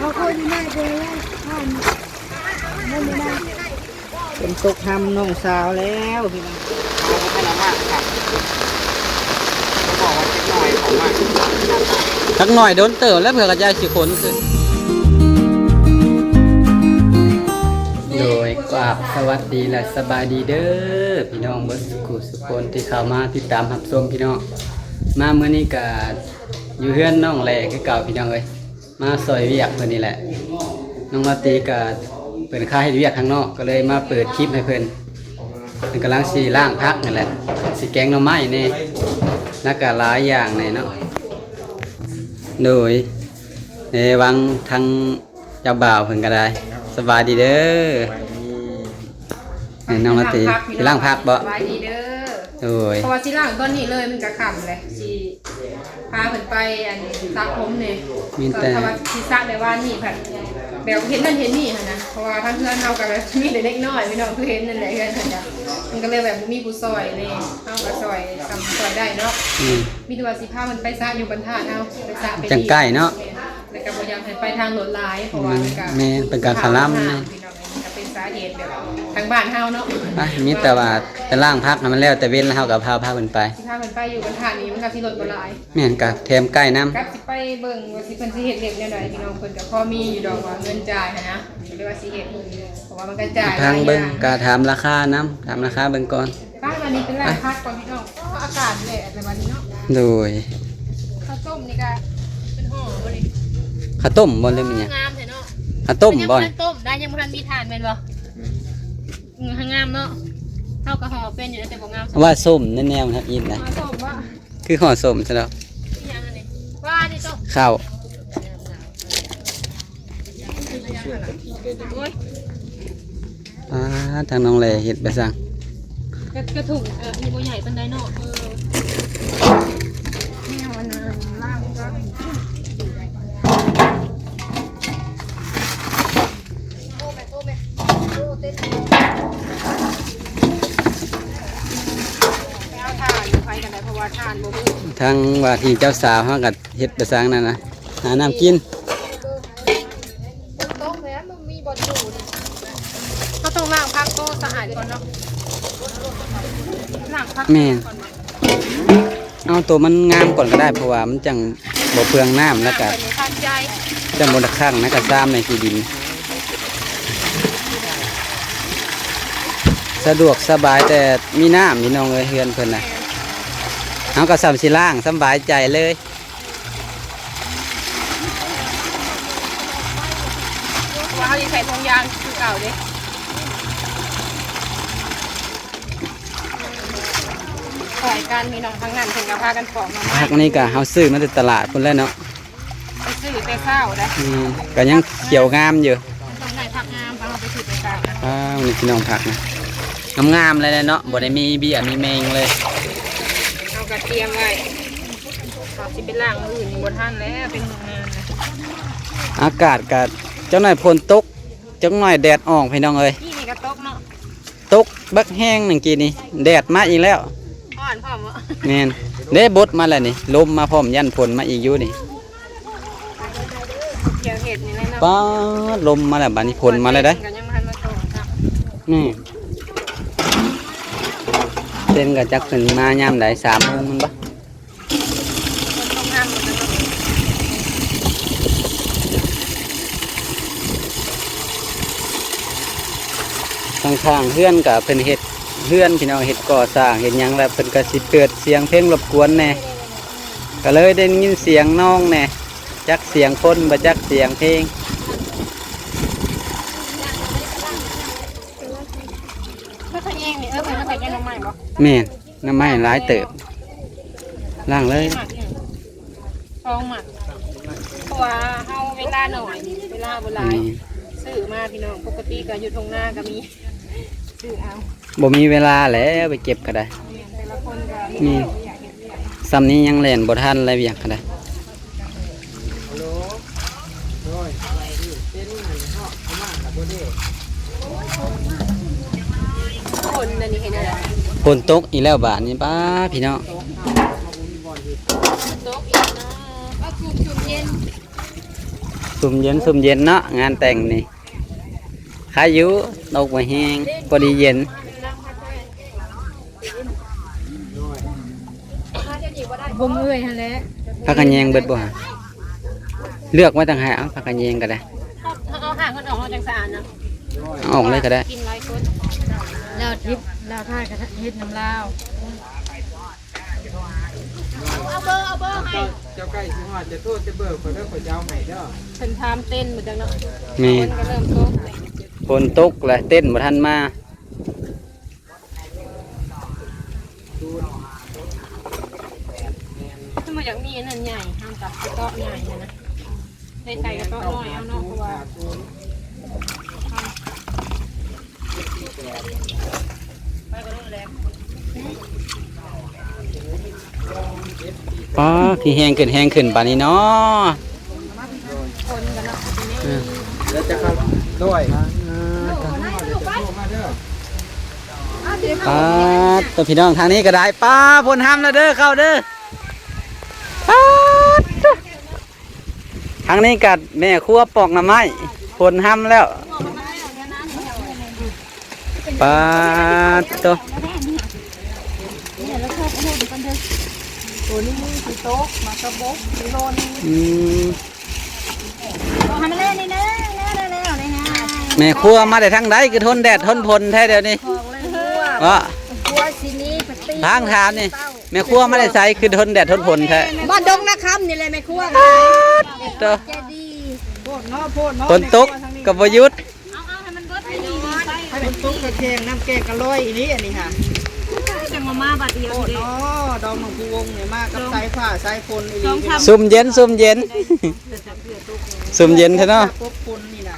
ເອົາຄົນຢູ່ໃນເດີ ເພິ່ນຕົກທຳນ້ອງສາວແລ້ວພີ່ນ້ອງ. ຈັກໜ້ອຍດົນເຕີບແລ້ວ ເພື່ອກະຈາຍຊິຂົນຂຶ້ນ. ໂດຍ ກາບສະຫວັດດີ ແລະ ສະບາຍດີເດີ ພີ່ນ້ອງເບິດສຸຂູສຸຄົນທີ່ເຂົ້າມາຕິດຕາມຮັບຊົມພີ່ນ້ອງ. ມາມື້ນີ້ກະຢູ່ເຮືອນນ້ອງແຫຼຄືເກົ່າພີ່ນ້ອງເອີຍ. ມາຊ່ອຍວຽກເພິ່ນນີ້ແຫຼະ. ນ້ອງລາຕີກະເພິ່ນຄາເຮັດວຽກຂ້າງນອກ ກະເລີຍມາເປີດຄລິບໃຫ້ເພິ່ນ. ເພິ່ນກຳລັງຊິລ້າງຜັກນີ້ແຫຼະ ຊິແກງໜໍ່ໄມ້ແດ່ ແລ້ວກະຫຼາຍຢ່າງແດ່ເນາະ. ໂດຍ ໃນວັງທາງເຈົ້າບ່າວເພິ່ນກະໄດ້. ສະບາຍດີເດີ. ໃຫ້ນ້ອງລາຕີຊິລ້າງຜັກບໍ? ສະບາຍດີເດີ. ໂດຍ ເພາະວ່າຊິລ້າງຕອນນີ້ເລີຍ ມັນກະຄ່ຳແຫຼະ ຊິພາເພິ່ນໄປອັນສະຜົມນີ້. ມີແຕ່ ຖ້າວ່າຊິສະແບບວ່ານີ້ແບບ ແບບເຮັດນັ້ນເຮັດນີ້ຫັ້ນນະ ເພາະວ່າທາງເຮືອນເຮົາກະແບບມີແຕ່ເດັກນ້ອຍພີ່ນ້ອງ ຄືເຫັນນັ້ນແຫຼະ ເຮືອນເພິ່ນກະ ມັນກະເລີຍແບບບໍ່ມີຜູ້ຊ່ອຍແດ່. ເຮົາກະຊ່ອຍສ່ຳຊ່ອຍໄດ້ເນາະ. ອືມ ມີແຕ່ວ່າຊິພາເພິ່ນໄປສະຢູ່ບັນທາດເຮົາ ໄປສະໄປ ຈັ່ງໃກ້ເນາະ. ແມ່ນ ແລ້ວກະບໍ່ຢາກໃຫ້ໄປທາງລົດຫຼາຍ ເພາະວ່າມັນກະ ແມ່ນ ເປັນການຂະລຳ ເປັນສາເຫດແບບທາງບ້ານເຮົາເນາະ. ໄປ ມີແຕ່ວ່າໄປລ້າງຜັກໃຫ້ມັນແລ້ວແຕ່ເວັນ ແລ້ວເຮົາກະພາ ພາເພິ່ນໄປ ຊິພາເພິ່ນໄປຢູ່ບັນທາດນີ້ ມັນກະຊິລົດບໍ່ຫຼາຍ. ແມ່ນ ກະແຖມໃກ້ນຳ ກັບຊິໄປເບິ່ງວ່າຊິ ເພິ່ນຊິເຮັດວຽກແນວໃດພີ່ນ້ອງ. ເພິ່ນກະພໍມີຢູ່ດອກວ່າເງິນຈ່າຍຫັ້ນນະ ຫຼືວ່າຊິເຮັດ ເພາະວ່າມັນກະຈ່າຍ ທາງເບິ່ງ ກະຖາມລາຄານຳ ຖາມລາຄາເບິ່ງກ່ອນ. ໄປ ບາດນີ້ໄປລ້າງຜັກກ່ອນພີ່ນ້ອງ. ໂອ້ ອາກາດແດດແລ້ວບາດນີ້ເນາະ. ໂດຍ ເຂົ້າຕົ້ມນີ້ກະເປັນຫໍ່ບໍ່ນີ້? ເຂົ້າຕົ້ມບໍ່ ຫຼືແມ່ນຫຍັງ? ງາມແທ້ເນາະ. ເຂົ້າຕົ້ມບໍ່? ຍັງບໍ່ທັນຕົ້ມໄດ໋ ຍັງບໍ່ທັນມີຖ່ານແມ່ນບໍ່? ອືມ ງາມເນາະ. ເຮົາກະຫໍ່ເປັນຢູ່ແຕ່ບໍ່ງາມ. ວ່າສົ້ມແນວໆ ທຳອິດນະ ຫໍ່ສົ້ມບໍ່? ຄືຫໍ່ສົ້ມຊະດອກ. ອີຫຍັງອັນນີ້? ວ່ານີ້ໂຕ ເຂົ້າ. ໂອ້ຍ ອ່າ ທາງນ້ອງແຫຼເຮັດໄປຊັ້ນ ກະ ກະຖົງ ເອີ ອັນນີ້ບໍ່ໃຫຍ່ປານໃດເນາະ. ເອີ ແນວອັນນັ້ນລ້າງ ເອົາຖ່ານໄປກັນໄດ້ ເພາະວ່າຖ່ານບໍ່ມີ. ທາງວ່າທີ່ເຈົ້າສາວເຮົາກະເຮັດໄປຊັ້ນນັ້ນນະ ຫານ້ຳກິນ. ຝົນຕົກແລ້ວມັນມີບ່ອນຢູ່ນີ້ ເຮົາຕ້ອງລ້າງຜັກໂຕສະອາດກ່ອນເນາະ. ລ້າງຜັກ ແມ່ນ ກ່ອນເນາະ. ເອົາໂຕມັນງາມກ່ອນກະໄດ້ ເພາະວ່າມັນຈັ່ງບໍ່ເປືອງນ້ຳ ແລ້ວກະ ມັນທັນໃຈ ຈັ່ງບໍ່ໄດ້ຂັງໃນກະຊາມໃນຂີ້ດິນ. ສະດວກສະບາຍແຕ່ມີນ້ຳ ພີ່ນ້ອງເອີຍ ເຮືອນເພິ່ນນະ. ເຮົາກະສ່ຳຊິລ້າງ ສະບາຍໃຈເລີຍ. ເພາະວ່າເຮົາຊິໃສ່ຖົງຢາງຄືເກົ່າເດ້. ຊ່ອຍກັນພີ່ນ້ອງ ທາງນັ້ນເພິ່ນກະພາກັນປອກໜໍ່ໄມ້. ຜັກນີ້ກະເຮົາຊື້ມາແຕ່ຕະຫຼາດພຸ້ນແຫຼະເນາະ. ໄປຊື້ແຕ່ເຊົ້າໄດ໋. ອືມ ກະຍັງຂຽວງາມຢູ່. ຕ້ອງໄດ້ຜັກງາມ ເຮົາໄປຊື້ແຕ່ເຊົ້ານະ. ອ້າວ ນີ້ພີ່ນ້ອງ ຜັກນະ ງາມໆ ເລີຍເນາະ ບໍ່ໄດ້ມີເບ້ຍມີແມງເລີຍ. ເຮົາກະຕຽມໄວ້ ເຮົາຊິໄປລ້າງມື້ອື່ນນີ້ບໍ່ທັນແລ້ວ ເປັນມື້ງານ. ອາກາດກະຈັກໜ້ອຍຝົນຕົກ ຈັກໜ້ອຍແດດອອກ ພີ່ນ້ອງເອີຍ. ນີ້ກະຕົກເນາະ ຕົກບັກແຮງໜຶ່ງກີ້ນີ້ ແດດມາອີກແລ້ວ. ຮ້ອນພ້ອມບໍ? ແມ່ນເດ້ ບົດມາແລ້ວນີ້ ລົມມາພ້ອມ ຢ້ານຝົນມາອີກຢູ່ນີ້. ດຽວເຮັດນີ້ແຫຼະເນາະ. ປາດ ລົມມາແລ້ວ ບາດນີ້ຝົນມາແລ້ວໄດ໋. ກະຍັງບໍ່ທັນມາຕົກຊ້ຳ. ນີ້ ເຕັນກະຈັກເພິ່ນມາຍາມໃດ ສາມໂມງແມ່ນບໍ່? ຂ້າງໆ ເຮືອນກະເພິ່ນເຮັດເຮືອນ ພີ່ນ້ອງ ເຮັດກໍ່ສ້າງເຮັດຫຍັງ ແລ້ວເພິ່ນກະຊິເປີດສຽງເພງລົບກວນແດ່ ກະເລີຍໄດ້ຍິນສຽງນອງແດ່ ຈັກສຽງຄົນ ບໍ່ຈັກສຽງເພງ. ເພິ່ນຂະແຍງນີ້ ເອີ ເພິ່ນມາຂະແຍງໜໍ່ໄມ້ບໍ? ແມ່ນ. ໜໍ່ໄມ້ຫຼາຍເຕີບ ລ້າງເລີຍ. ໝາກໜຶ່ງ ສອງໝາກ ເພາະວ່າເຮົາເວລາໜ້ອຍ ເວລາບໍ່ຫຼາຍ. ແມ່ນ ຊື້ມາພີ່ນ້ອງ ປົກກະຕິກະຢູ່ທົ່ງນາກະມີ ຊື້ເອົາ ບໍ່ມີເວລາແຫຼະ ໄປເກັບກະໄດ້. ແມ່ນ ແຕ່ລະຄົນກະມີ ແມ່ນ ວຽກ ສ່ຳນີ້ຍັງແລ່ນບໍ່ທັນແລະ ວຽກກະໄດ້. ຝົນອັນນີ້ເຮັດແນວໃດ? ຝົນຕົກອີກແລ້ວບາດນີ້ ປ້າ ພີ່ນ້ອງ. ຝົນຕົກອີກເນາະ ເອົາຊຸ່ມໆ ເຢັນ. ຊຸ່ມເຢັນ ຊຸ່ມເຢັນເນາະ ງານແຕ່ງນີ້ ຄາຍຢູ່ ຕົກບໍ່ແຮງ ພໍດີເຢັນ. ຫົ່ມເອື້ອຍຫັ້ນແຫຼະ. ຜັກກະແຍງເບິດບໍ່? ເລືອກມາຕ່າງຫາກ ເອົາ ຜັກກະແຍງກໍໄດ້. ເຮົາ ເຮົາເອົາຫາກມັນອອກ ເຮົາຈັ່ງສະອາດນະ. ເອົາອອກເລີຍກໍໄດ້. ກິນຫຼາຍຄົນ. ລາວທິບ ລາວໄທກໍເຮັດນຳລາວ. ເອົາ ເອົາເບີ ເອົາເບີໃຫ້. ເຈົ້າໃກ້ຊິຮອດ ຈະໂທໃສ່ເບີຂ້ອຍເດີ ຂ້ອຍຈະເອົາໃຫ້ເດີ. ເພິ່ນຖາມເຕັ້ນໝົດຈັງເນາະ. ແມ່ນ. ຝົນກໍເລີ່ມຕົກ. ຝົນຕົກແຫຼະ ເຕັ້ນບໍ່ທັນມາ. ຄືວ່າຢາກມີອັນນັ້ນໃຫຍ່ ເຮົາກັບກະເຕາະໃຫຍ່ຫັ້ນນະ. ໄດ້ໃສ່ກະເຕາະນ້ອຍເອົາເນາະ ເພາະວ່າ ປ້າ ຄືແຮງຂຶ້ນ ແຮງຂຶ້ນປານນີ້ເນາະ. ເອີ ແລ້ວຈະເຂົ້າດ້ວຍ. ປ້າ ໂຕ ພີ່ນ້ອງ ທາງນີ້ກໍໄດ້. ປ້າ ຝົນຫ້ຳແລ້ວເດີ ເຂົ້າເດີ. ປ້າ ທາງນີ້ກໍແມ່ຄົວປອກໜໍ່ໄມ້ ຝົນຫ້ຳແລ້ວ. ປາດໂต ໂຕນີ້ມີຊິຕົກ ໝາກກະບົກຊິຫຼົ່ນ. ອືມ ເອົາໃຫ້ມັນແລ່ນນີ້ນະ ແລ່ນແລ້ວນີ້ນະ. ແມ່ຄົວມາແຕ່ທາງໃດ ຄືທົນແດດທົນຝົນແທ້ດຽວນີ້? ເພາະທາງຖາມນີ້ ແມ່ຄົວມາແຕ່ໃສ ຄືທົນແດດທົນຝົນແທ້? ບ້ານດົງນາຄຳນີ້ແຫຼະແມ່ຄົວ. ປາດໂຕ ໂພດເນາະ ໂພດເນາະ ຝົນຕົກກໍບໍ່ຢຸດ. ເອົາ ເອົາໃຫ້ມັນເບິດ ໃຫ້ດີໆ ໄປ ໃຫ້ມັນຕົກກະແກງ ນ້ຳແກງກະລອຍອີ່ຫຼີອັນນີ້ຫາ. ຈັ່ງວ່າມາບາດດຽວນີ້ເດ້ ໂພດເນາະ ດອງໜອງພູວົງນີ້ ມາກັບສາຍຟ້າສາຍຝົນອີ່ຫຼີ. ຊຸ່ມເຢັນ ຊຸ່ມເຢັນ ຊຸ່ມເຢັນແທ້ເນາະ. ປົບຝົນນີ້ນະ.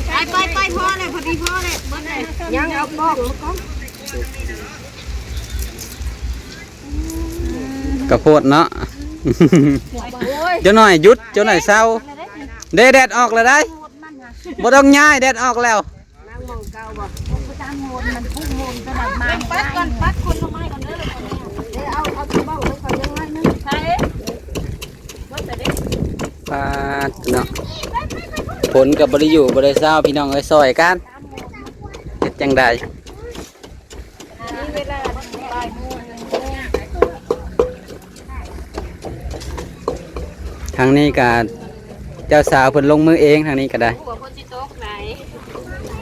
ໄປ ໄປ ໄປ ພໍແລ້ວ ພໍດີ ພໍແລ້ວ ເບິດແລ້ວ. ຍັງເອົາປອກ ກະໂພດເນາະ. ໂອ້ຍ ຈັກໜ້ອຍຢຸດ ຈັກໜ້ອຍເຊົາ. ເດ້ ແດດອອກແລ້ວໄດ໋. ບໍ່ຕ້ອງຍ້າຍ ແດດອອກແລ້ວ. ນັ່ງໝ່ອງເກົ່າບໍ່? ບໍ່ຈ້າງໂຫນ ມັນພຸ້ງໂຫນຂະໜາດມາ. ປັດກ່ອນ ປັດຄົນລົງມາກ່ອນເດີ. ເດ້ ເອົາ ເອົາຕົວເບົາໄວ້ກ່ອນ ຍັງໜ້ອຍໜຶ່ງ. ໃສ່ ປາດເນາະ ຝົນກໍບໍ່ໄດ້ຢູ່ບໍ່ໄດ້ເຊົາ ພີ່ນ້ອງເອີຍ ຊ່ອຍກັນ ເຮັດຈັ່ງໃດ? ທາງນີ້ກະເຈົ້າສາວເພິ່ນລົງມືເອງ ທາງນີ້ກະໄດ້.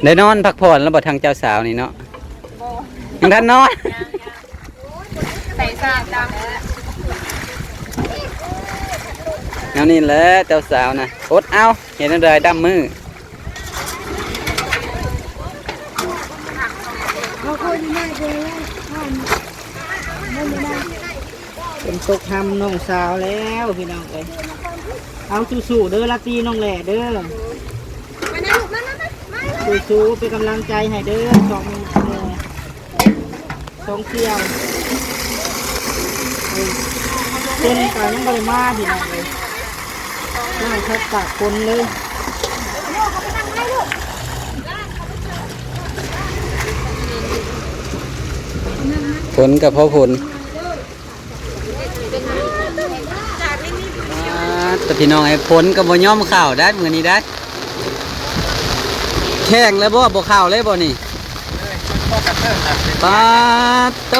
ໄດ້ນອນພັກຜ່ອນແລ້ວບໍ່ ທາງເຈົ້າສາວນີ້ເນາະ? ຍັງທັນນອນ. ໃສ່ສາດດຳ ແນວນີ້ແຫຼະເຈົ້າສາວນະ ອົດເອົາ ເຮັດແນວໃດດຳມື້. ຝົນຕົກຫ້ຳນ້ອງສາວແລ້ວພີ່ນ້ອງເອີຍ. ເອົາສູ້ໆເດີ ລາຕີນ້ອງແຫຼເດີ ສູ້ໆ ເປັນກຳລັງໃຈໃຫ້ເດີ ສອງ ສອງສ່ຽວ. ເພິ່ນກໍຍັງບໍ່ໄດ້ມາພີ່ນ້ອງເອີຍ ຍັງພົບຕາກຝົນເລີຍ. ຝົນກໍພໍຝົນ ອ່າ ແຕ່ພີ່ນ້ອງເອີຍ ຝົນກໍບໍ່ຍອມເຂົ້າໄດ໋ ມື້ນີ້ໄດ໋. ແຂງແລ້ວບໍ່ ບໍ່ເຂົ້າເລີຍບໍ່ນີ້? ປາດໂຕ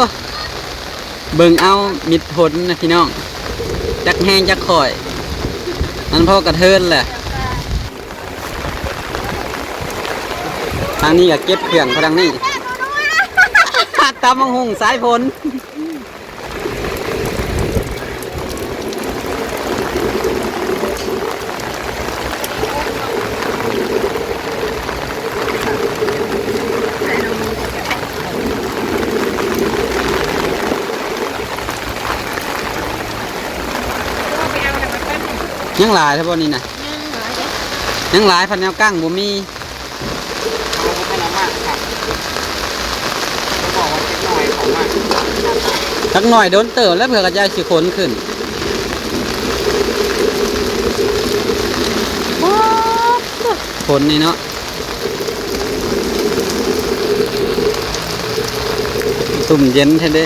ເບິ່ງເອົາມິດຝົນນະພີ່ນ້ອງ ຈັກແຮງຈັກຄ່ອຍ ມັນພໍກະເທີນແຫຼະ. ທາງນີ້ກໍເກັບເຄື່ອງ ທາງນີ້ ຕຳບັກຫຸ່ງສາຍຝົນ. ຍັງຫຼາຍແທ້ບໍ່ນີ້ນະ? ຍັງຫຼາຍເດ້ ຍັງຫຼາຍ ພັດແນວກັ້ງບໍ່ມີ. ເຂົາບໍ່ທັນເອົາມາຄັບ ເຂົາບອກວ່າຈັກໜ້ອຍເຂົາມາ ຈັກໜ້ອຍ ດົນເຕີບແລ້ວ ເພື່ອເຂົາຈະຊິຂົນຂຶ້ນ. ຝົນນີ້ເນາະ ຊຸ່ມເຢັນແທ້ເດ້.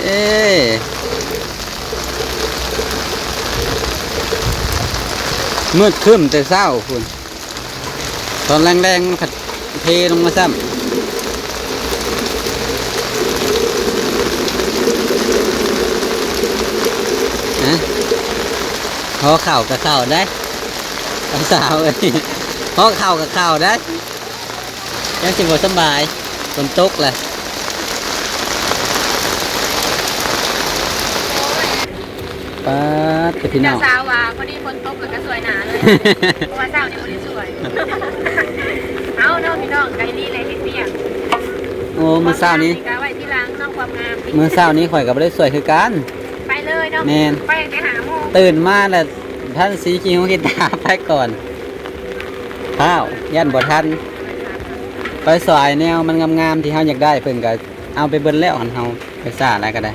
ມືດຄຶ້ມແຕ່ເຊົ້າພຸ້ນ ຕອນແລງໆມັນພັດເທລົງມາຊ້ຳ. ຮະ ຫໍ່ເຂົ້າກະເຂົ້າໄດ໋ ສາວເອີຍ ຫໍ່ເຂົ້າກະເຂົ້າໄດ໋. ຍັງຊິບໍ່ສຳບາຍ ຝົນຕົກແຫຼະ. ປາດ ພີ່ນ້ອງ ເຈົ້າສາວວ່າພໍດີຝົນຕົກແລ້ວກະສວຍໜ້າເລີຍ ເພາະວ່າເຊົ້ານີ້ບໍ່ໄດ້ສວຍ. ເອົາເນາະພີ່ນ້ອງ ກະດີແຫຼະເຮັດວຽກ. ໂອ້ ມື້ເຊົ້ານີ້ ຄວາມງາມນີ້ກະໄວ້ທີຫຼັງເນາະ ຄວາມງາມນີ້ ມື້ເຊົ້ານີ້ຂ້ອຍກະບໍ່ໄດ້ສວຍຄືກັນ. ໄປເລີຍເນາະ. ແມ່ນ ໄປແຕ່ຫ້າໂມງ ຕື່ນມາແລ້ວ ທັນສີຂີ້ຫູຂີ້ຕາໄປກ່ອນ. ພ້າວ ຢ້ານບໍ່ທັນ ໄປສວຍແນວມັນງາມໆ ທີ່ເຮົາຢາກໄດ້ ເພິ່ນກະເອົາໄປເບິດແລ້ວ ຄັນເຮົາໄປຊ້າຫຼາຍກະໄດ້.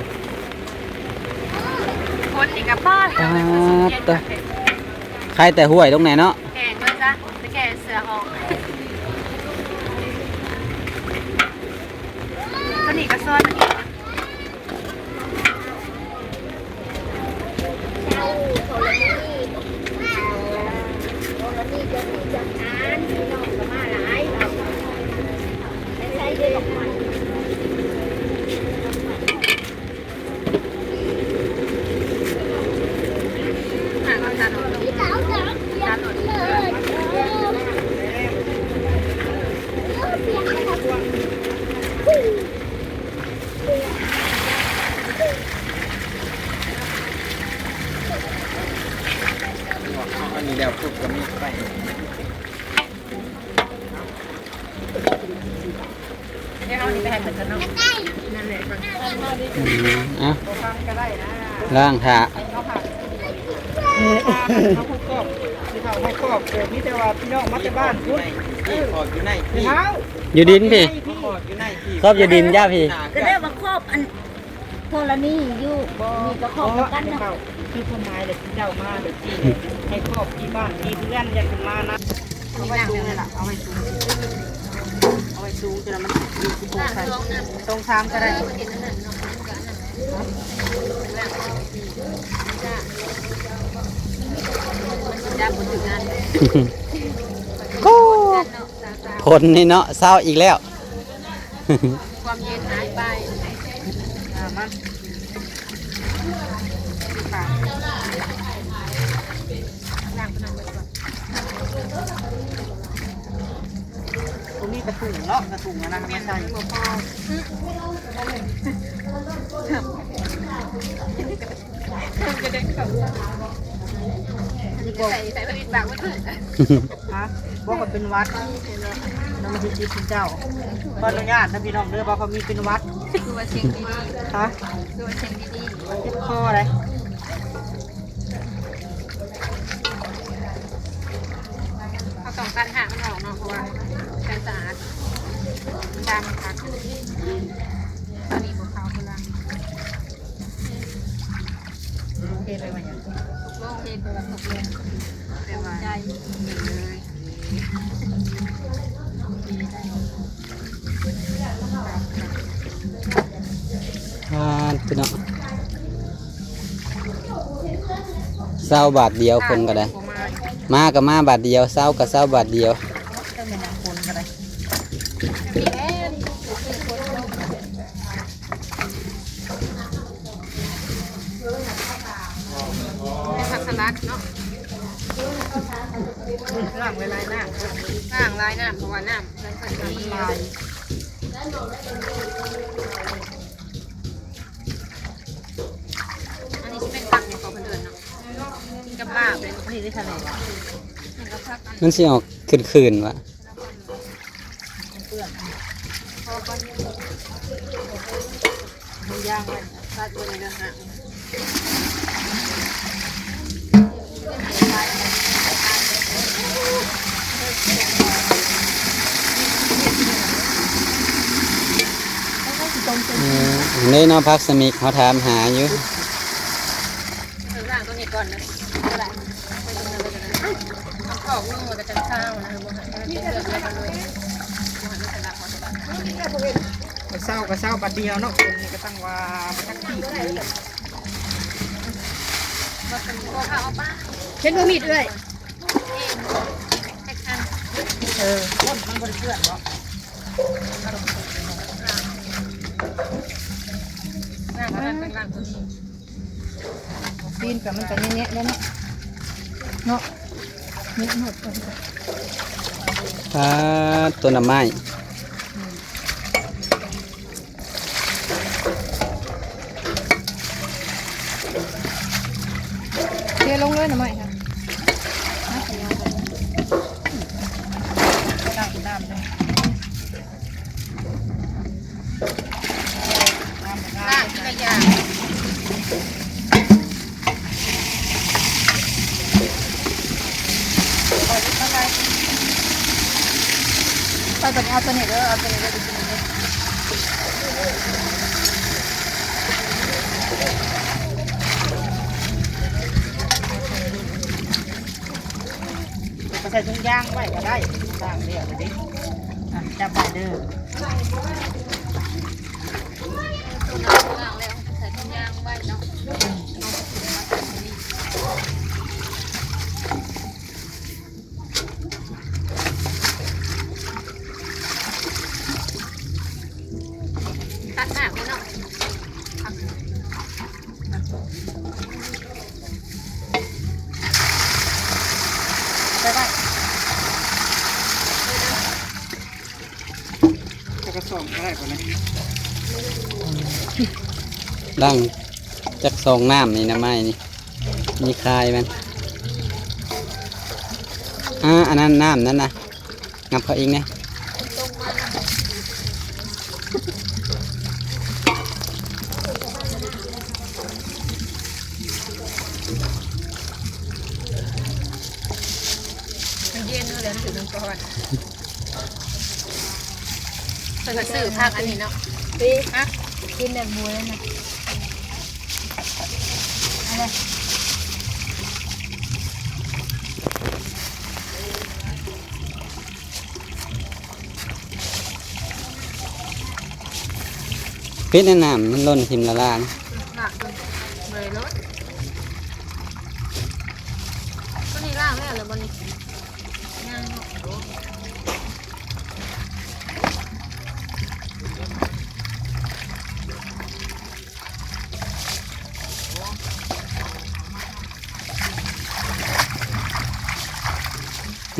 ຄົນນີ້ກະປ້າ ປາດໂຕ ໄຄແຕ່ຫ້ວຍລົງແດ່ເນາະ. ແກ່ເລີຍຈ້ະ ໄປແກ່ເສືອອອກ. ໂຕນີ້ກະຊອຍມັນອີກ. ອັນນີ້ແລ້ວປຸບກະມີໄປ ດຽວເອົານີ້ໄປໃຫ້ເພິ່ນກ່ອນເນາະ. ນັ້ນແຫຼະ ອືມ ອ່ະ ບໍ່ຟັງກະໄດ້ນະ ລ້າງຖ້າ. ເອົາຜັກ ເອົາໝູກອບ ຊິເອົາໝູກອບ ມີແຕ່ວ່າພີ່ນ້ອງມາແຕ່ບ້ານພຸ້ນ ຢູ່ໃນ ຢູ່ດິນພີ້ ຢູ່ໃນພີ້ ຄອບຢູ່ດິນຈ້າພີ້. ກະໄດ້ວ່າຄອບອັນ ທໍລະນີຢູ່ ບໍ່ ນີ້ກະຂອບນຳກັນເນາະ. ຄືຄວາມໝາຍແຫຼະ ເຈົ້າມາແບບນີ້ ໃຫ້ຂອບທີ່ບ້ານທີ່ເຮືອນ ຢ່າຂຶ້ນມານະ. ເອົາໄວ້ສູງເລີຍລະ ເອົາໄວ້ສູງ ເອົາໄວ້ສູງ ຈະໄດ້ມັນມີຊິໂປະໃສ່ ສອງສາມກະໄດ້. ໂອ້ ຝົນນີ້ເນາະ ເຊົ້າອີກແລ້ວ. ຄວາມເຢັນຫາຍໄປ ເອົາມາ ລ້າງນ້ຳໄປກ່ອນ. ບໍ່ມີກະຖົງເນາະ ກະຖົງຫັ້ນນະ ມາໃສ່ ບໍ່ພໍ ຈະໄດ້ເຂົ້າ ໃສ່ ໃສ່ປາກບໍ່ຖືກ. ຮະ ບໍ່ ຂ້ອຍເປັນຫວັດ ແລ້ວມັນຊິຕິດເຈົ້າ. ຂໍອະນຸຍາດນະພີ່ນ້ອງເດີ ວ່າຂ້ອຍມີເປັນຫວັດ. ຄືວ່າສຽງດີໆ ຮະ ຄືວ່າສຽງດີໆ ເຈັບຄໍໄດ໋. ເຮົາຕ້ອງຕັດຮາກມັນອອກເນາະ ເພາະວ່າໃສ່ສະອາດ ມັນດຳຄັກ. ຕອນນີ້ບໍ່ຂາວຄືຫຼັງ. ໂອເຄ ແປວ່າຫຍັງ? ຕົກລົງ ໂອເຄ ແປວ່າຕົກລົງ ແປວ່າໃຈເລີຍ. ອ່າ ພີ່ນ້ອງ ເຊົາບາດດຽວ ຄົນກະໄດ້ ມາກະມາບາດດຽວ ເຊົາກະເຊົາບາດດຽວ. ແມ່ນ ຜັກສະຫຼັດເນາະ ລ້າງຫຼາຍໆນ້ຳ ລ້າງຫຼາຍນ້ຳ ເພາະວ່ານ້ຳມັນຫຼາຍ. ອັນນີ້ຊິເປັນຜັກຫຍັງເກາະເພິ່ນເອີ້ນເນາະ ກິນກັບລາບເລີຍ ບໍ່ເຫັນໄດ້ທະເລ ມັນຊິອອກຄືນໆຫວາ. ເອີ ອັນນີ້ເນາະ ຜັກສະມິກ ເຮົາຖາມຫາຢູ່. ເອີ ລ້າງຕົວນີ້ກ່ອນເດີ ກະໄດ້ ໄປຕົງນັ້ນເລີຍກະໄດ້ ເອົາຄອກລົງແລ້ວກະຈັ່ງຊາວນະ ບໍ່ໃຫ້ມັນເປັນເລື່ອງແລ້ວກະເລີຍ ບໍ່ໃຫ້ມັນສະຫຼັດ ເຊົາກະເຊົາບາດດຽວເນາະ ຄົນນີ້ກະຕັ້ງວ່າບໍ່ຈັກທີ່ ເຫັນບໍ່ມີດເອື້ອຍ? ເອີ ມັນບໍ່ໄດ້ເປື້ອນເນາະ. ລ້າງອັນນັ້ນ ລ້າງຕົວນີ້. ຕີນກໍມັນກໍແຍະໆ ແລ້ວເນາະ ເນາະ ແຍະໂລດ. ປາດ ຕົ້ນໜໍ່ໄມ້ ເທລົງເລີຍໜໍ່ໄມ້ ຕັ້ງນ້ຳເລີຍ. ລ້າງທີລະຢ່າງ ໄປບັດນີ້ ເອົາຕົວນີ້ເດີ ເອົາຕົວນີ້ເດີ ຕົວນີ້ເດີ. ເອົາໄປໃສ່ຖົງຢາງໄວ້ກໍໄດ້ ລ້າງແລ້ວເດ້. ອ່ະ ຈັບໄວ້ເດີ. ລ້າງແລ້ວໃສ່ຖົງຢາງໄວ້ເນາະ. ຕັດນ້ຳເນາະ. ໄປໄວ້ ຈັກກະສອງກໍໄດ້ບໍ່ນີ້. ລ້າງຈັກສອງນ້ຳນີ້ ໜໍ່ໄມ້ນີ້ ມີຄາຍມັນ. ອ່າ ອັນນັ້ນ ນ້ຳນັ້ນນະ. ນັບເຂົາອີກແດ່. ມັນເຢັນຢູ່ແລ້ວ ຖືກມັນກ່ອນ. ເພິ່ນກໍຊື້ຜັກອັນນີ້ເນາະ. ຕິ ຮະ ກິນແບບໝູແລ້ວນະ. ເອົາເລີຍ. ປິດໃນນ້ຳມັນຫຼົ່ນຖິ້ມລະລານ. ລ້າງກ່ອນ ບໍ່ໄດ້ໂລດ. ຕົວນີ້ລ້າງແລ້ວ ຫຼືບໍ່ນີ້? ຍັງເນາະ.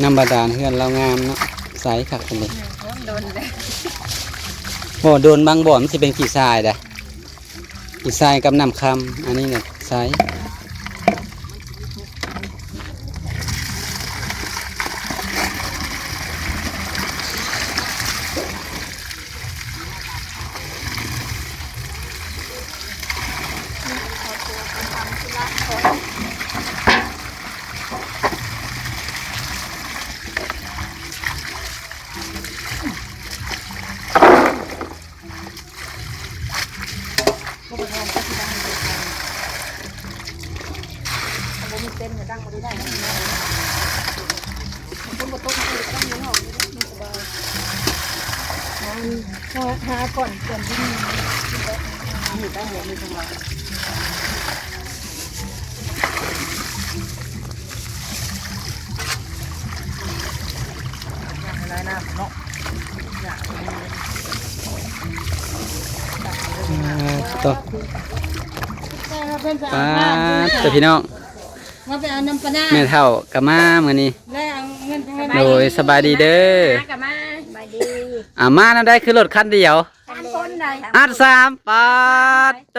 ນ້ຳບາດານເຮືອນລາວງາມເນາະ ໃສຄັກເລີຍ. ໂດນແລ້ວ ບໍ່ໂດນ ບາງບ່ອນມັນຊິເປັນຂີ້ຊາຍເດ້ ຂີ້ຊາຍກັບນ້ຳຄຳ. ອັນນີ້ນະໃສ. ບໍ່ມີເຕັນກໍຕັ້ງບໍ່ໄດ້. ຄົນບໍ່ຕົກ ຕັ້ງຢູ່ນອກນີ້ ມັນສະບາຍ. ຫາ ຫາ ຫາກ່ອນ ກ່ອນທີ່ນີ້ ນີ້ຕັ້ງຫົວ ນີ້ຂ້າງຫຼັງ. ອ່າ ໂຕ ປາດ ໂຕ ພີ່ນ້ອງ ມາໄປເອົານ້ຳປານາ ແມ່ເຖົ້າກໍມາມື້ນີ້. ໂດຍ ສະບາຍດີເດີ ສະບາຍດີ. ອ່າ ມານຳໃດ ຄືລົດຄັນດຽວ ສາມຄົນໃດ ອັດສາມ ປາດໂຕ.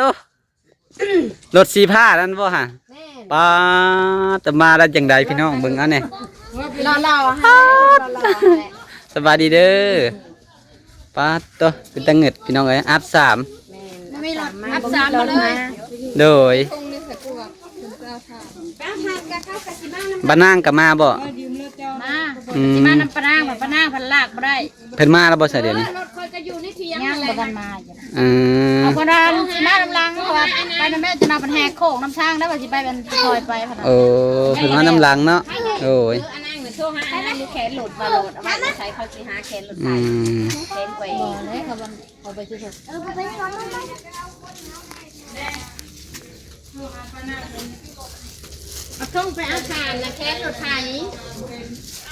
ລົດສີຟ້ານັ້ນບໍ່ຫະ? ແມ່ນ. ປາດ ແຕ່ມາແລ້ວຈັ່ງໃດພີ່ນ້ອງ ເບິ່ງເອົາແດ່ ຫຼໍ່ໆ ໃຫ້ຫຼໍ່ໆ. ສະບາຍດີເດີ. ປາດໂຕ ເປັນຕາເຫງິດພີ່ນ້ອງເອີຍ ອັດສາມ. ແມ່ນ ບໍ່ມີລົດ ອັດສາມມາເລີຍ. ໂດຍ ບ້ານນາງກໍມາບໍ່? ມາ ອືມ ຊິມານຳປ້ານາງ ປ້ານາງພັນລາກບໍ່ໄດ້. ເພິ່ນມາແລ້ວບໍ່ຊະດຽວນີ້? ຍັງບໍ່ທັນມາຢູ່. ເອີ ເອົາເພິ່ນວ່າຊິມານຳຫຼັງ ເພາະວ່າໄປນຳແມ່ຈະນຳເພິ່ນແຫກໂຄ້ງນຳທາງ ແລ້ວວ່າຊິໄປເປັນຊອຍໄປ. ໂອ້ ເພິ່ນມານຳຫຼັງເນາະ. ໂດຍ ອັນນັ້ນໂທຫາອັນນັ້ນຢູ່ແຂນລົດວ່າໂລດ ເອົາໄວ້ໃສ່ ເຂົາຊິຫາແຂນລົດໄປ. ອືມ ແຂນໄປ ບໍ່ແລ້ວ ເຂົາ ເຂົາໄປຊື່ໆ. ເອີ ໄປ ໄປ ເອົາສົ່ງໄປອາຄານນະ ແຄນລົດໄຖ.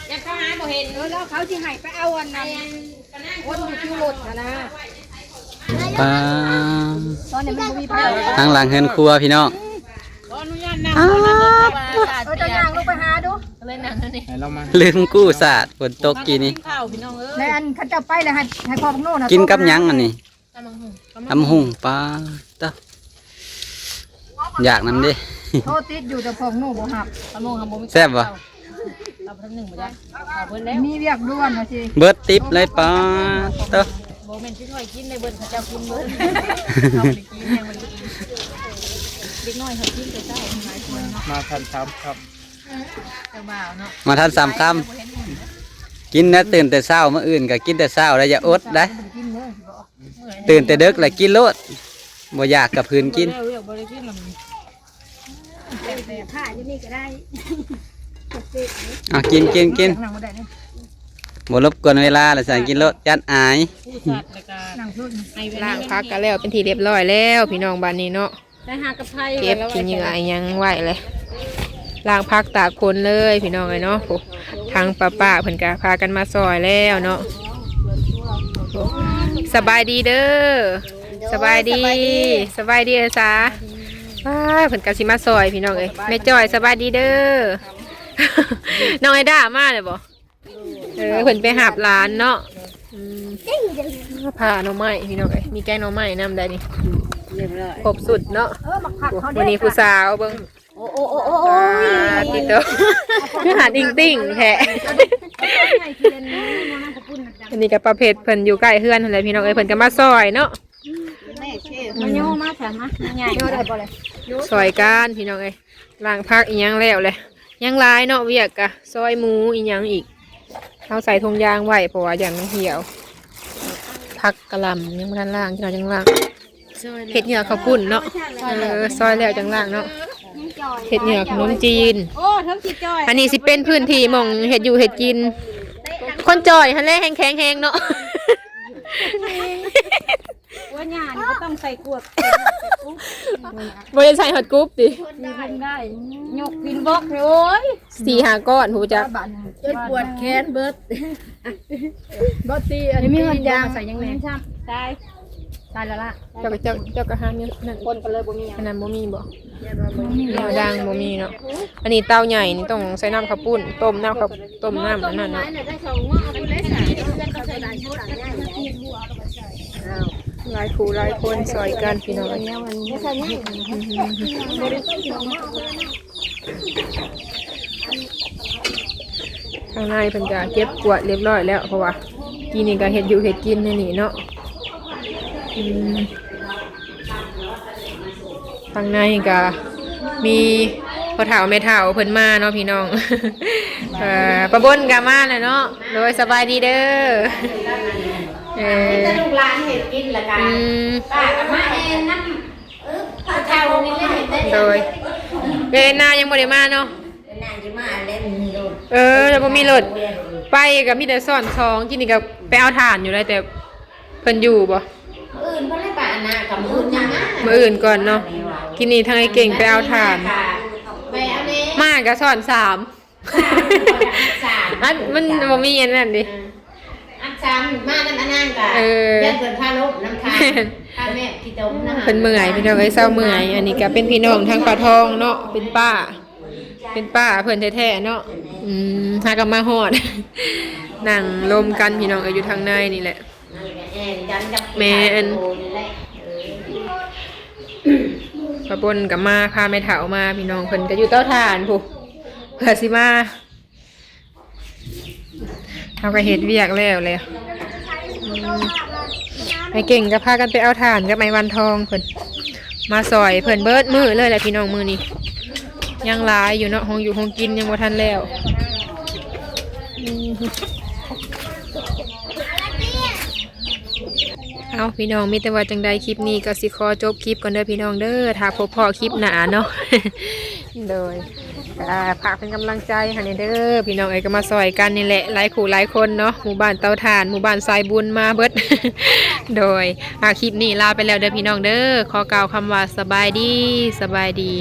ຈັກເຂົາຫາບໍ່ເຫັນ ເອີ ແລ້ວເຂົາຊິໃຫ້ໄປເອົາອັນນັ້ນ ຄົນຢູ່ຄິວລົດຫັ້ນນະ. ປາ ຕອນນີ້ມັນບໍ່ມີໃຜ ທາງຫຼັງເຮືອນຄົວພີ່ນ້ອງ. ຂໍອະນຸຍາດນັ່ງ ເອີ ເຈົ້າຍ່າງລົງໄປຫາດູ ເລີຍນັ່ງນີ້ ໃຫ້ລາວມາ ລືມກູ້ສາດ ຝົນຕົກກີ້ນີ້. ແມ່ນ ຄັນເຈົ້າໄປແລ້ວໃຫ້ ໃຫ້ພໍ່ພວກໂນ້ນະ ກິນກັບຫຍັງອັນນີ້? ຕຳບັກຫຸ່ງ ຕຳບັກຫຸ່ງ. ປາ ຕະ ຢາກນຳເດ້ ໂທຕິດຢູ່ ແຕ່ພວກໂນ້ບໍ່ຮັບ. ຕຳບັກຫຸ່ງ ບໍ່ມີ ແຊບບໍ່? ເອົາ ເອົາໄປທາງໜຶ່ງບໍ່ໄດ້ ເອົາເບິດແລ້ວ ມີວຽກດ່ວນວ່າຊິ ເບິດຕິບເລີຍ. ປາ ຕະ ບໍ່ແມ່ນຊິນ້ອຍກິນໄດ້ເບິດ ເຂົາເຈົ້າກິນເບິດ ເຂົາບໍ່ໄດ້ກິນ ຍັງບໍ່ໄດ້ກິນ ເດັກນ້ອຍເຂົາກິນແຕ່ເຊົ້າ ຫຼາຍຄົນເນາະ ມາທັນສາມຄ່ຳ ເຈົ້າບ່າວເນາະ ມາທັນສາມຄ່ຳ ກິນນະ ຕື່ນແຕ່ເຊົ້າ ມື້ອື່ນກໍກິນແຕ່ເຊົ້າ ແລ້ວຢ່າອົດໄດ໋. ຕື່ນແຕ່ເດິກແລ້ວກິນໂລດ ບໍ່ຢາກກໍຜືນກິນ. ແລ້ວວຽກບໍ່ໄດ້ກິນລະ ແຕ່ຜ້າຢູ່ນີ້ກໍໄດ້ ເອົາ ກິນ ກິນ ກິນ ບໍ່ລົບກວນເວລາລະຊັ້ນ ກິນໂລດ ຢ້ານອາຍ. ຜູ້ສັດແລ້ວກໍ ລ້າງຜັກກໍແລ້ວເປັນທີ່ຮຽບຮ້ອຍແລ້ວ ພີ່ນ້ອງ ບາດນີ້ເນາະ. ໄປຫາກັບໄຜ ເກັບຂີ້ເຫຍື້ອອີ່ຫຍັງໄວ້ເລີຍ ລ້າງຜັກຕາກຜົນເລີຍພີ່ນ້ອງເອີຍເນາະ. ໂອ້ ທາງປ້າໆເພິ່ນກະພາກັນມາຊ່ອຍແລ້ວເນາະ. ໂອ້ ສະບາຍດີເດີ ສະບາຍດີ ສະບາຍດີ ສະບາຍດີເອີຍສາ. ປ້າ ເພິ່ນກະຊິມາຊ່ອຍພີ່ນ້ອງເອີຍ. ແມ່ຈ້ອຍ ສະບາຍດີເດີ ນ້ອງໄອດ້າມາແລ້ວບໍ່? ເອີ ເພິ່ນໄປຮັບຫຼານເນາະ. ອືມ ຜ່າໜໍ່ໄມ້ພີ່ນ້ອງເອີຍ ມີແກງໜໍ່ໄມ້ນຳໄດ໋ນີ້ ຮຽບຮ້ອຍ ຄົບຊຸດເນາະ. ເອີ ໝາກຜັກເຮົາເດ້ ມື້ນີ້ຜູ້ສາວເບິ່ງ. ໂອ້ ໂອ້ ໂອ້ ໂອ້ຍ ອ່າ ຕິດໂຕ ຄືຫາດອິງຕິ່ງແທ້. ອັນນີ້ກໍປ້າເພັດເພິ່ນຢູ່ໃກ້ເຮືອນຫັ້ນແຫຼະພີ່ນ້ອງເອີຍ ເພິ່ນກໍມາຊ່ອຍເນາະ. ມາໂຍມາ ສາມາດມາໃຫຍ່ ໂຍໄດ້ບໍ່ລະ? ຊ່ອຍກັນພີ່ນ້ອງເອີຍ. ລ້າງຜັກອີ່ຫຍັງແລ້ວແຫຼະ ຍັງຫຼາຍເນາະ ວຽກກະຊອຍໝູອີ່ຫຍັງອີກ. ເຮົາໃສ່ຖົງຢາງໄວ້ ເພາະວ່າຢ້ານມັນຫ່ຽວ. ຜັກກະຫຼ່ຳຍັງບໍ່ທັນລ້າງ ຈັກໜ້ອຍຈັ່ງລ້າງ. ເຮັດເຫຍື້ອເຂົ້າປຸ້ນເນາະ. ເອີ ຊອຍແລ້ວຈັ່ງລ້າງເນາະ. ເຮັດເຫຍື້ອຂະໜົມຈີນ. ໂອ້ ເທິງຊິຈ່ອຍ ອັນນີ້ຊິເປັນພື້ນທີ່ໝ່ອງເຮັດຢູ່ເຮັດກິນ. ຄົນຈ່ອຍຫັ້ນແຫຼະແຮງແຂງແຮງເນາະ. ຫົວຫຍ້ານີ້ບໍ່ຕ້ອງໃສ່ກວດ ບໍ່ໄດ້ໃສ່ຮອດກຸບຕິ? ມີເພິ່ນໄດ້ ຍົກກິນບອກ ໂອ້ຍ ສີ່ຫ້າກ້ອນ ຮູ້ຈັກ ຈົນປວດແຂນເບິດ. ບໍ່ຕິ ອັນນີ້ມີຮອດຢາງ ໃສ່ຫຍັງແດ່? ຕາຍ ຕາຍແລ້ວລະ. ເຈົ້າກໍ ເຈົ້າ ເຈົ້າກໍຫາແນວນັ້ນ ຄົນກໍເລີຍບໍ່ມີຫຍັງ ອັນນັ້ນບໍ່ມີບໍ່? ບໍ່ມີ ບໍ່ມີເນາະ. ອັນນີ້ເຕົາໃຫຍ່ນີ້ຕ້ອງໃສ່ນ້ຳເຂົ້າປຸ້ນ ຕົ້ມນ້ຳເຂົ້າ ຕົ້ມນ້ຳອັນນັ້ນເນາະ. ຫຼາຍຄູ່ຫຼາຍຄົນຊ່ອຍກັນພີ່ນ້ອງ. ທາງໃນເພິ່ນກະເກັບກວາດຮຽບຮ້ອຍແລ້ວ ເພາະວ່າກີ້ນີ້ກະເຮັດຢູ່ເຮັດກິນໃນນີ້ເນາະ. ອືມ ທາງໃນກະມີພໍ່ເຖົ້າແມ່ເຖົ້າເພິ່ນມາເນາະພີ່ນ້ອງ. ເອີ ປ້າບົນກະມາແລ້ວເນາະ. ໂດຍ ສະບາຍດີເດີ. ເອີ ມີແຕ່ລູກຫຼານເຮັດກິນລະກະ ອືມ ປ້າກະມາແດ່ນຳ ເອີ ພໍ່ເຖົ້ານີ້ແຫຼະເຮັດໄດ້. ໂດຍ ເອື້ອຍນາຍັງບໍ່ໄດ້ມາເນາະ. ເອື້ອຍນາຊິມາແລ້ວບໍ່ມີລົດ. ເອີ ແລ້ວບໍ່ມີລົດ ໄປກະມີແຕ່ຊ້ອນສອງ. ກີ້ນີ້ກະໄປເອົາຖ່ານຢູ່ໄດ໋ ແຕ່ ເພິ່ນຢູ່ບໍ່? ມື້ອື່ນເພິ່ນໄດ້ໄປອັນນະ ກະມື້ອື່ນຍັງມາ ມື້ອື່ນກ່ອນເນາະ. ກິນນີ້ທາງໄອ້ເກັ່ງໄປເອົາຖ່ານ ໄປເອົາແດ່ ມາກະຊ້ອນສາມ ສາມ ອັນມັນບໍ່ມີອັນນັ້ນເດ້. ອັນສາມມານຳອັນນັ້ນກະ ເອີ ຢ້ານເພິ່ນພາລົບນຳທາງ ພາແມ່ຂີ້ຕົມນະ. ເພິ່ນເມື່ອຍ ພີ່ນ້ອງເອີຍ ເຊົາເມື່ອຍ. ອັນນີ້ກະເປັນພີ່ນ້ອງທາງປາທອງເນາະ ເປັນປ້າ ເປັນປ້າເພິ່ນແທ້ໆເນາະ. ອືມ ຫາກໍມາຮອດ ນັ່ງລົມກັນພີ່ນ້ອງເອີຍ ຢູ່ທາງໃນນີ້ແຫຼະ. ແມ່ນ ປ້າບົນກໍມາ ພາແມ່ເຖົ້າມາ ພີ່ນ້ອງເພິ່ນກໍຢູ່ເຕົາຖ່ານພຸ້ນ ເພື່ອຊິມາ. ເຮົາກໍເຮັດວຽກແລ້ວແຫຼະ. ໄອ້ເກັ່ງກໍພາກັນໄປເອົາຖ່ານກັບໄອ້ວັນທອງເພິ່ນ ມາຊ່ອຍເພິ່ນເບິດມື້ເລີຍແຫຼະພີ່ນ້ອງ. ມື້ນີ້ຍັງຫຼາຍຢູ່ເນາະ ໂຮງຢູ່ໂຮງກິນຍັງບໍ່ທັນແລ້ວ. ເອົາ ພີ່ນ້ອງ ມີແຕ່ວ່າຈັ່ງໃດ ຄລິບນີ້ກໍຊິຂໍຈົບຄລິບກ່ອນເດີພີ່ນ້ອງເດີ. ຖ້າພົບພໍ້ຄລິບໜ້າເນາະ ໂດຍ ກໍຝາກເປັນກຳລັງໃຈໃຫ້ແດ່ເດີພີ່ນ້ອງເອີຍ. ກໍມາຊ່ອຍກັນນີ້ແຫຼະ ຫຼາຍຄູ່ຫຼາຍຄົນເນາະ ໝູ່ບ້ານເຕົາຖ່ານ ໝູ່ບ້ານສາຍບຸນມາເບິດ. ໂດຍ ອາ ຄລິບນີ້ລາໄປແລ້ວເດີພີ່ນ້ອງເດີ. ຂໍກ່າວຄຳວ່າສະບາຍດີ ສະບາຍດີ.